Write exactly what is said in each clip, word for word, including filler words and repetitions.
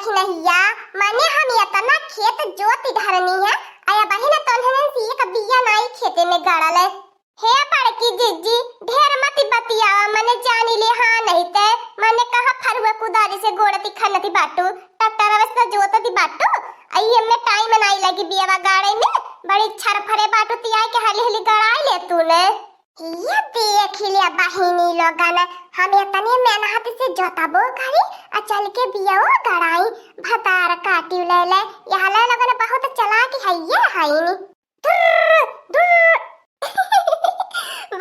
नहिया, माने हम एतना खेत जोत धरनी है, अया बहिन तोहन से एक बिया नाई खेते में गड़ल है। हे बड़की जिज्जी, ढेर मत बतियावा, मने जानी ले हाँ नहीं ते, मने कहाँ फरुआ कुदारी से गोड़ती खनती बाटू, ट्रैक्टरवा से जोतती बाटू, आई हमने टाइम नाई लगी बियावा गाड़े में, बड़ी छरफरे बाटू तियाई के हली हली गड़ाई ले तूने। ये देख लिया बहिनी लोगन, हम एतने मेहनत से जोतबो करी, आ चल के बियावा गड़ाई, भतार काटी ले ले, यह ले लोगन बहुत चालाक है ये हईनी। धुर्र, धुर्र।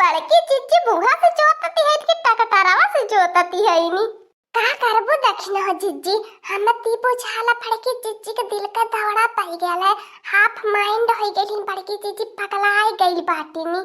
बड़की जिज्जी मुँहा से जोतती है कि टकटरावा से जोतती है इनी? का करबू दखिना हो जिज्जी, हम ती बुझाला बड़की जिज्जी के दिल का दौरा पड़ गया है, हाफ माइंड हो गई बड़की जिज्जी, पगलाए गई बाटिनी।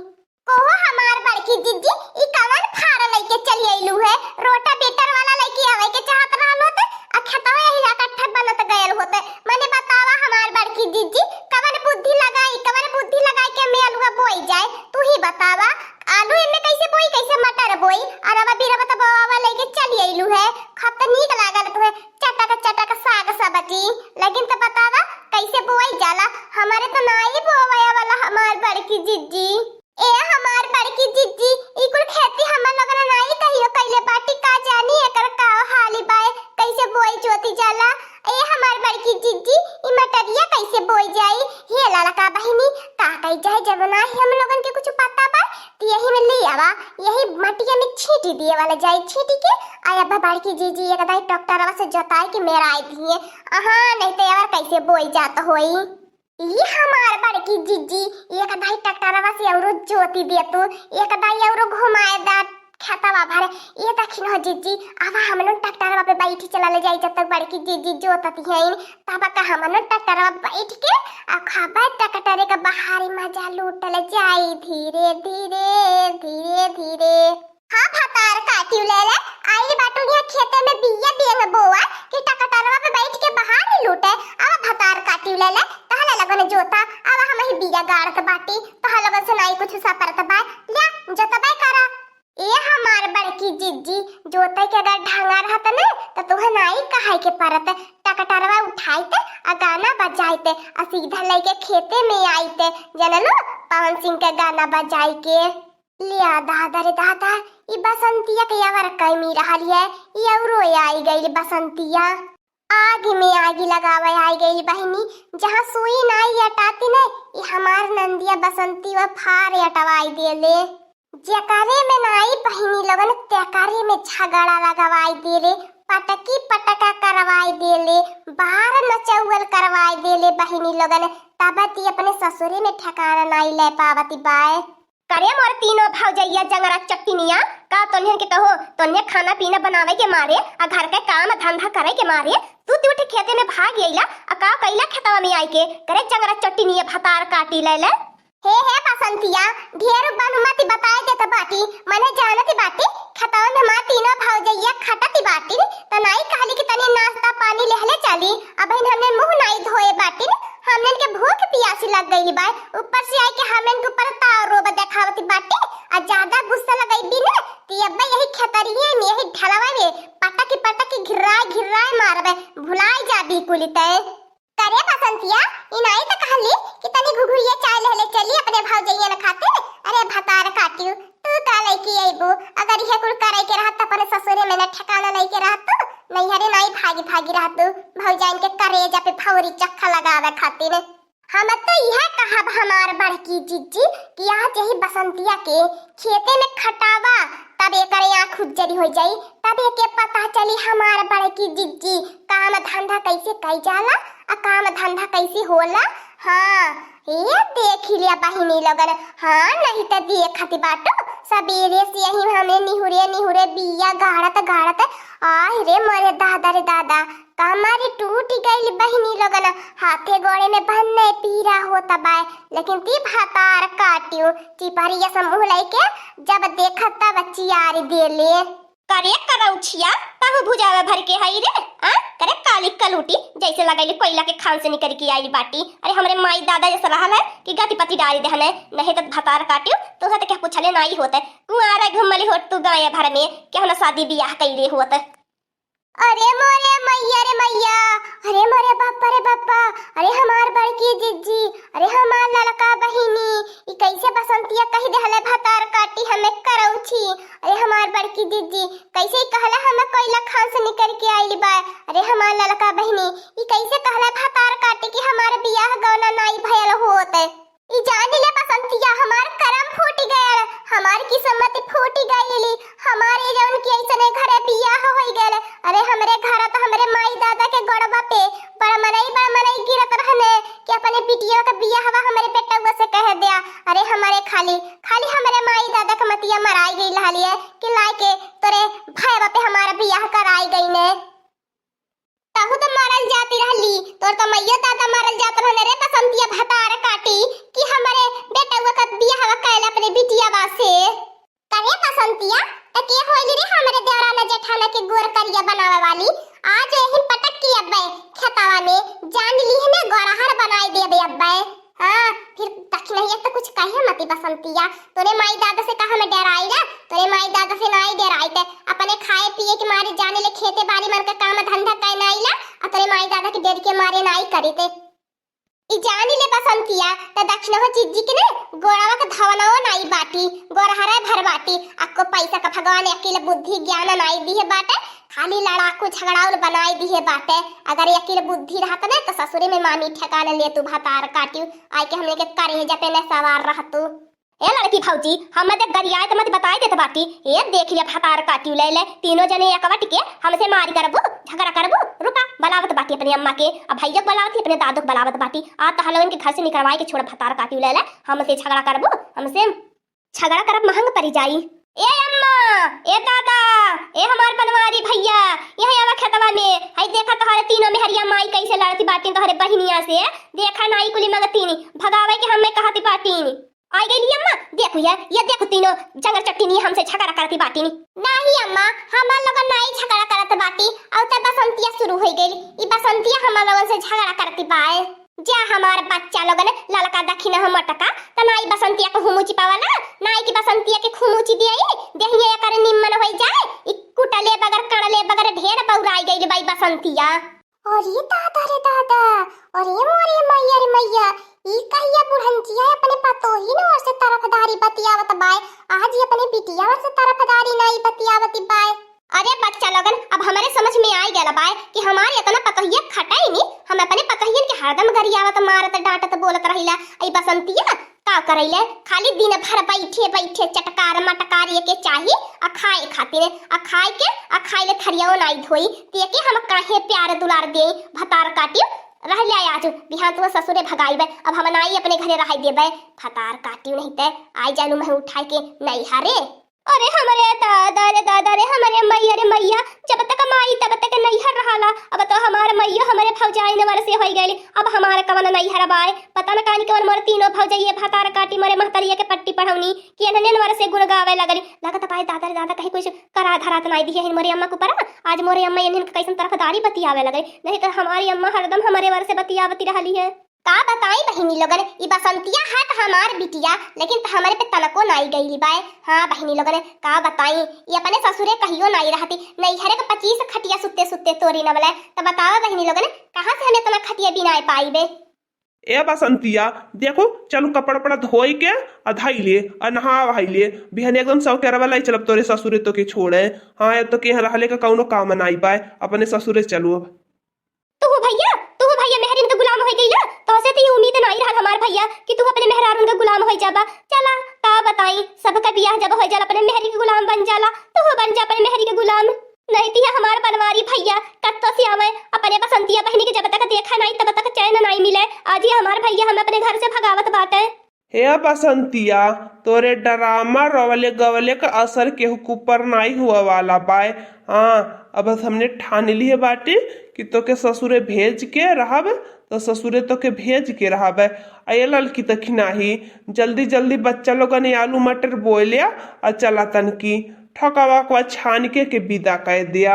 कोहो हमार बड़की जिज्जी, ई कवन फार लइके चली अइलू है? रोटावेटर वाला लइके आवे के चाहत रहलो त, आ खेतवा यही लाटा ठप बनत गयल होते। मने बतावा हमार बड़की जिज्जी, कवन बुद्धि लगाई, कवन बुद्धि लगाई के में आलूआ बोई जाए? तू ही बतावा, आलू इनमें कैसे बोई, कैसे मटर बोई? अरवा बिरवा त बोआवा लइके चली अइलू है, खत नीक लागल तुहे, चटक चटक साग सब्जी। लेकिन त बतावा, कैसे बोई जाला? हमारे त नाई बोवे वाला हमार बड़की जिज्जी। ए हमार बड़की जिज्जी, ई कुल खेती हमर लोगन नाई कहियो कइले बाटी, का जानी एकर का हाली बाय, कैसे बोई जोती जाला। ए हमार बड़की जिज्जी, ई मटरिया कैसे बोई जाई? हे ललका बहिनी, का कही जाए, जब ना ही हम लोगन के कुछ पता बा, त यही में ले आवा, यही मटिया में छींटी दिए वाला जाई, छींटी के, आ अब बड़की जिज्जी एक दाई ट्रैक्टरवा से जोताई के मेराई दिए। अहाँ, नहीं तो यार कैसे बोई जात होई। ई हमार बड़की जिज्जी, एक दाई ट्रैक्टरवा से औरो जोती दे तू, एक दाई औरो घुमाए दा खेतवा भर। ये दखिन हो जिज्जी, आवा हमनों ट्रैक्टरवा पे बैठी चला ले जाई, जब तक बड़की जिज्जी जोतती हैं, तब का हमनों ट्रैक्टरवा बैठ के आ खाबे ट्रैक्टरे का बहारी मजा लूटल जाई, धीरे धीरे, धीरे धीरे। हाँ भतार काटियो ले ले, आइल बाटू यहाँ खेते में बिया बिया बोआ कि ट्रैक्टरवा पे बैठ के बहारी लूटे। अब भतार काटियो ले ले, तहले लगन जोता, अब हम ही बिया गाड़त बाटी, तहले लगन से नाई कुछ सपरत बा, ले जोतबे करा। ए हमार बड़की जिज्जी, जोते के अगर ढंगा रहत न, त तोहे नाई कहाई के परत, ट्रैक्टरवा उठाइत, आ गाना बजाइत, आ सीधा लइके खेते में आइत, जनलू, पवन सिंह के गाना बजाई के। लिया दादा रे दादा, ई बसंतिया के अवर कमी रहल है, ई औरो आई गइल बसंतिया। आगी में आगी लगावे आई गइल बहिनी, जहाँ सुई नाई अटाती न, ई हमार नंदिया बसंती व फार अटवाई देले। जेकरे में नाई बहिनी लोगन, तेकरे में झगड़ा लगवाई देले, पटकी पटका करवाई देले, बाहर नचौवल करवाई देले बहिनी लोगन, तब ती अपने ससुरे में ठिकाना नाई ले पावती बाय। करे मोर तीनों भौजैया जंगरा चट्टिनिया, का तोन्हन के कहो, तोन्हे खाना पीना बनावे के मारे, आ घर के काम धंधा करे के मारे, तू तू उठ खेते में भाग अइला, आ का कइला खेतवा में आइके, करे जंगरा चट्टिनिया भतार काटी ले ले। हे, हे बसंतिया, ढेर बन मत बताए देत बाटी, मने जानत बाटी, खेतवा में हमार तीनों भौजैया खटत बाटी, त नाई कहली कि तनी नाश्ता पानी लेहले चली, अबहिन हमने मुंह नाई धोए बाटी, हमनन के भूख पियासी लग गइल बा, ऊपर से आई के हमनन के ऊपर ताव रोब देखावत बाटे, आ ज्यादा गुस्सा लगइबी न, ती अब्बे यही खेतरिये में, यही ढलवा में पटक पटक घिर्राए घिर्राए मारबे, भुलाए जाबी कुली तै। करे बसंतिया, ई नाई त कहली कि तनी घुघुरिया चाय लेहले चली अपने भौजैयन खातिर। अरे भतार काटियो, तू का लइके अइबू? अगर इहे कुल करे के रहत त अपने ससुरे में न ठिकाना लइके रहत तू, नैहरे नाई भागी भागी रहत तू, भौजाइन के करेजा पे फौरी चक्खा लगावे खातिर। हम तो यह कहब हमार बड़की जिज्जी कि आज यही बसंतिया के खेते में खटावा, तब एकर आँख उज्जरी हो जाई, तब एके पता चली हमार बड़की जिज्जी काम धंधा कैसे कई जाला, आ काम धंधा कैसे होला। हाँ, ये देख लिया बहिनी लोगन, हाँ, नहीं तो देखत बाटू, सबेरे से यही हमें निहुरे निहुरे बिया गाड़त गाड़त, आह रे मोरे दादा रे दादा, कमर टूट गइल बहिनी लोगन, हाथे गोड़े में भन्ने पीरा होत बाय, लेकिन ती भतार काटियो, चिपहरिया से मुँह लइके जब देखत तब चियारी देले। करे करौछिया, तहु भुजावा भर के हई रे, आ? करे काली कलूटी, जैसे लगैली कोयला के खान से निकल के आइल बाटी। अरे हमरे माई दादा जैसे रहल है कि गति पति डाल देहने, नहीं तो भतार काटियो, तोहे तो क्या पूछले नाई होत। कुंवारा घुमली होत तू गाँव भर में, क्या ना शादी बियाह कैले होत। अरे मोरे मैया रे मैया, या कहि देहले भतार काटी हमें करौछी। अरे हमार बड़की दीदी, कैसे ही कहला हमें कोयला खान से निकर के आइल बा। अरे हमार ललका बहिनी, ई कैसे कहला भतार काटी कि हमार बियाह गौना नाई भयल होत। ई जान ले बसंतिया, हमार करम फूटि गयल, हमार किस्मत फूटि गइली, हमार ई जौन कि ऐसने घरे बियाह होइ गयल। अरे हमरे घर त हमरे माई दादा के गोड़वा पे बड़ मनई, बड़ मनई गिरत रहने कि अपने बिटिया के बियाहवा हमरे बेटवा से कह द्या। अरे हमारे खाली, खाली हमरे माई दादा के मतिया मराई गई रहलिए कि लाइके तोरे भयवा पे हमार बियाह कराई गई ने। तहू त मरल जाती रहली, तोर त मइयो दादा मरल जात रहने रे बसंतिया भतार काटी कि हमरे बेटवा का बियाहवा कैले अपने बिटियावा से। करे बसंतिया, त के होइली रे हमरे देवराना जेठाना के गोर करिया बनावे वाली? आज एहिन पटक के अब्बे खेतावा में जान लीहने गोरहर बनाई देबे अब्बे। हाँ, फिर दखिनहिया त कुछ कहे मती बसंतिया। तोरे माई दादा से का हमें डेराइला? तोरे माई दादा से नाई डेराइत। अपने खाए पिए के मारे जाने ले खेते बारी मन का काम धंधा कइ नाइला, आ तोरे माई दादा के डर के मारे नाई करित। ई जानी ले बसंतिया, त दखिनहो जिज्जी के ने गोड़वा के धवनवो नाई बाटी, गोरहरा भर बाटी। अक्को पैसा का भगवान अकिल बुद्धि ज्ञान नाई दिहे बाटे, खाली लड़ाकू झगड़ाउल बनाई दिहे बाटे। अगर अकिल बुद्धि रहत ने त ससुरे में मामी ठेकान लेतू भतार काटियो, आइके हमने के करेजा पे ने सवार रहतू। ए लड़की भौजी, हम मत गरियाए त मत बताई देत बाटी। ए देख लिया भतार काटियो ले ले, तीनों जने एकवट के हमसे मारी करबू, झगड़ा करबू। रुका, बलावत बाटी अपने अम्मा के, अब भैया के बलावत ही, अपने दादू के बलावत बाटी। आ तहलवन के घर से निकरवाई के छोड़ भतार काटियो ले ले, हमसे झगड़ा करबू, हमसे झगड़ा करब महंग पड़ी जाई। ए अम्मा, ए दादा, ए हमार बनवारी भैया, यहाँ आवा खेतवा में। हई देखा तोहरे तीनों मेहरिया माई कैसे लड़ती बाटी तोहरे बहिनिया से। देखा नाई कुली मगतीनी, भगावे के हमें कहती बाटी। आई गइली अम्मा, देखू ये, ये देखू तीनों जंगर चट्टिनी हमसे झगड़ा करती बाटिनी। नाही अम्मा, हमार लोगन नाई झगड़ा करत बाटी, अउ त बसंतिया शुरू होइ गइल। ई बसंतिया हमार लोगन से झगड़ा करती बाए। जा हमार बच्चा लोगन, ललका दखिनहो मटका, त नाई बसंतिया के हुमुची पावला, नाई की बसंतिया के खुमुची दियाई, देहिया एकर निम्मन होइ जाए। ई कुटले बगर, कड़ले बगर ढेर बौराई गइल बाई बसंतिया। अरे दादा रे दादा, अरे मोरे मैया रे मैया, ई कहिया बुढ़ंचिया अपने पतोहिन ओर से तरफदारी बतियावत बाय, आज ई अपने बिटिया ओर से तरफदारी नाई बतियावत बाय। अरे बच्चा लोगन, अब हमरे समझ में आइ गयल बाय कि हमार एतना पतोहिया खटाई नी, हम अपने पतोहियन के हरदम गरियावत, मारत, डांटत, बोलत रहिला। ई बसंतिया का करैले, खाली दिन भर बैठे बैठे चटकार मटकार ये के चाही, आ खाए खातिर, आ खाए के, आ खाए ले थरियाओ नाई धोई, ते के हम काहे प्यार दुलार देई, भतार काटियो। रहले आज, बिहान तुह ससुरे भगाइबे, अब हम नाई अपने घरे रहाई देबे, भतार काटियो, नहीं ते आई जानू मैं उठाए के नैहरे। अरे हमरे दादा रे दादा रे, हमरे मैया रे मैया, जब तक माई तब तक नैहर रहाला। अब तो हमार मैयो हमरे भौजाइन वर से होई गइल। अब हमार कवन नैहर बाय? पता न कानी कवन मोर तीनों भौजाइये भतार काटी मोरे महतरिया के पट्टी पढ़ौनी कि एनहने वर से गुण गावे लगली। लगत बाय दादा रे दादा, कहीं कुछ करा धरा त नाई दिहे हिन मोरे अम्मा के ऊपर। आज मोरे अम्मा एनहन के कैसन तरफदारी बतियावे लगली, नहीं तो हमारी अम्मा हरदम हमरे वर से बतियावती रहली है। का बताई बहिनी लोगन, ई बसंतिया है त हमार बिटिया, लेकिन त हमरे पे तनको नाई गइली बाय। हाँ बहिनी लोगन, का बताई, ई अपने ससुरे कहियो नाई रहती, नैहरे के पच्चीस खटिया सुत्ते सुत्ते तोरी न बले। त बतावा बहिनी लोगन, कहाँ से हम इतना खटिया बिनाए पाइबे? ए बसंतिया, देखो, चलू कपड़ा उपड़ा धोई के आ धई ले, आ नहा वहाई ले, बिहान एकदम सौकेरवा लाई चलब तोरे ससुरे तो के छोड़े। हाँ, ये तो के यहाँ रहले का कौनो काम नाई बाय, अपने ससुरे चलू अब। तुहु भैया, तुहु भैया मेहरिन के गुलाम होइ गइला। तोहसे त ई उम्मीद नाई रहल हमार भैया कि तू अपने मेहरारून के गुलाम होइ जाबा। चला, का बताई, सबका बियाह जब होइ जाला अपने मेहरी के गुलाम बन जाला, तुहु बन जा अपने मेहरी के गुलाम। नहीं तिया हमार बनवारी भैया कत्तो से आवे, अपने बसंतिया बहिनी के जब तक देखा नाई तब तक चैन नाई मिले। आज ही हमार भैया हमें अपने घर से भगावत बाटे। हे बसंतिया, तोरे ड्रामा रवले गवले का असर केहू के ऊपर नाई हुआ वाला बाय। हाँ, अब हमने ठान लिहे बाटी कि तोके ससुरे भेज के रहब, तो ससुरे तोके भेज के रहब। आ ये ललकी तखी नाही, जल्दी जल्दी बच्चा लोगन आलू मटर बोए ले आ चला तनकी ठकवा को छान के, के विदा कर दिया।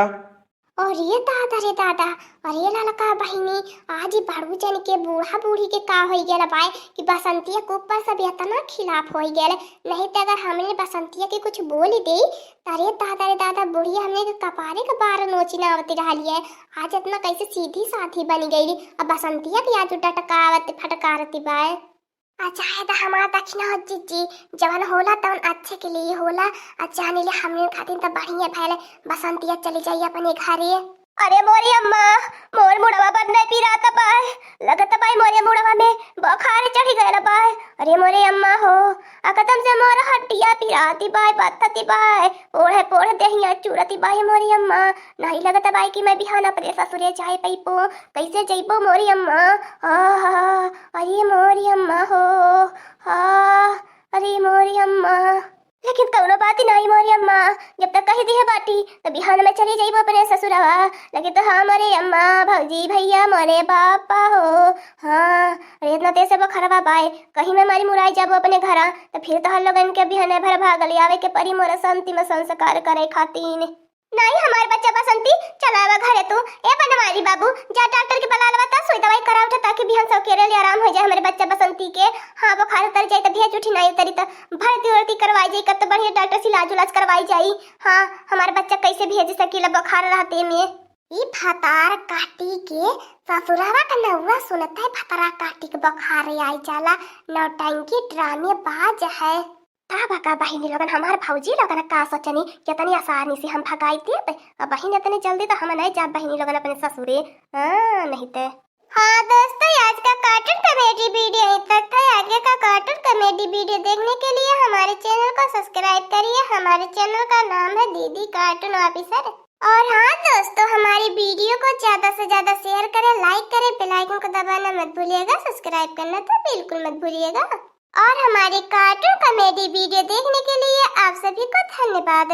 अरे दादा रे दादा, अरे ललका बहिनी, आज ई बड़ू जन के बूढ़ा बूढ़ी के का होइ गेल बाय कि बसंतिया के ऊपर सब इतना खिलाफ होइ गेल। नहीं त अगर हमने बसंतिया के कुछ बोल देई, त अरे दादा रे दादा, बुढ़िया हमने के कपारे के बार नोची नावती रहली है। आज इतना कैसे सीधी साधी बनी गई, अब बसंतिया के आज डटकावत फटकारती बाय। आ चाहे त हमार दक्षिणा हो जीजी, जवन होला तवन अच्छे के लिए होला। आ जाने ले हमने खातिर त बढ़िया भइल, बसंतिया चली जाई अपने घरे। अरे मोरी अम्मा, मोर मुड़वा बन्ने पिरात बाय, लगत बाय मोरे मुड़वा में बुखार चढ़ी गयल बाय। अरे मोरे अम्मा हो, आ कसम से मोर हड्डिया पिराती बाय, बथती बाय, पोढ़े पोढ़े देहिया चुरती बाय मोरी अम्मा। नहीं लगत बाय कि मैं बिहान अपने ससुरे जाए पइबो। कैसे जइबो मोरी अम्मा? आहा, अरे मोरी अम्मा हो, हा, अरे मोरी अम्मा। लेकिन कउनो बात नाहीं मोरी अम्मा, जब तक कहि दिहे बाटी, त बिहान में चली जइबो अपने ससुरवा। लेकिन त हाँ मोरे अम्मा, भौजी, भइया, मोरे बापा हो, हाँ, अरे इतना तेज से बुखारवा बाय, कहीं मैं मरी मुराई जाबो अपने घरा, त फिर तोहर लोगन के बिहाने भर भागल आवे के परी मोर अंतिम संस्कार करे खातिर। नाहीं हमार बच्चा बसंती, चला आवा घरे तू। ए बनवारी बाबू, जा डॉक्टर के बला लवा, त सुई दवाई करा उठा, ताकि बिहान सवेरे ले आराम होइ जाए हमरे बच्चा बसंती के। हाँ, बुखार उतर जाई त भेज उठी, नाहीं उतरी त भर्ती उर्ती करवाई जाई, कब त बढ़िया डॉक्टर से इलाज उलाज करवाई जाई। हाँ, हमार बच्चा कैसे भेज सकीला बुखार रहते में। ई भतार काटी के ससुरवा का नउआ सुनत है, भतरा काटी के बुखार आई जाला, नौटंकी ड्रामे बाज है। का बा का बहिनी लोगन, हमार भौजी लोगन का सोचनी, कितनी आसानी से हम भगाई देत। अब बहिन इतनी जल्दी त हम नहीं जाब बहिनी लोगन अपने ससुरे। हाँ, नहीं ते। हाँ दोस्तों, आज का कार्टून कॉमेडी वीडियो यहीं तक है। आगे का कार्टून कॉमेडी वीडियो देखने के लिए हमारे चैनल को सब्सक्राइब करिए। हमारे चैनल का नाम है दीदी कार्टून ऑफिसर। और हाँ दोस्तों, हमारी वीडियो को ज्यादा से ज्यादा शेयर करें, लाइक करें, बेल आइकन को दबाना मत भूलिएगा, सब्सक्राइब करना तो बिल्कुल मत भूलिएगा। और हमारी कार्टून कॉमेडी वीडियो देखने के लिए आप सभी को धन्यवाद।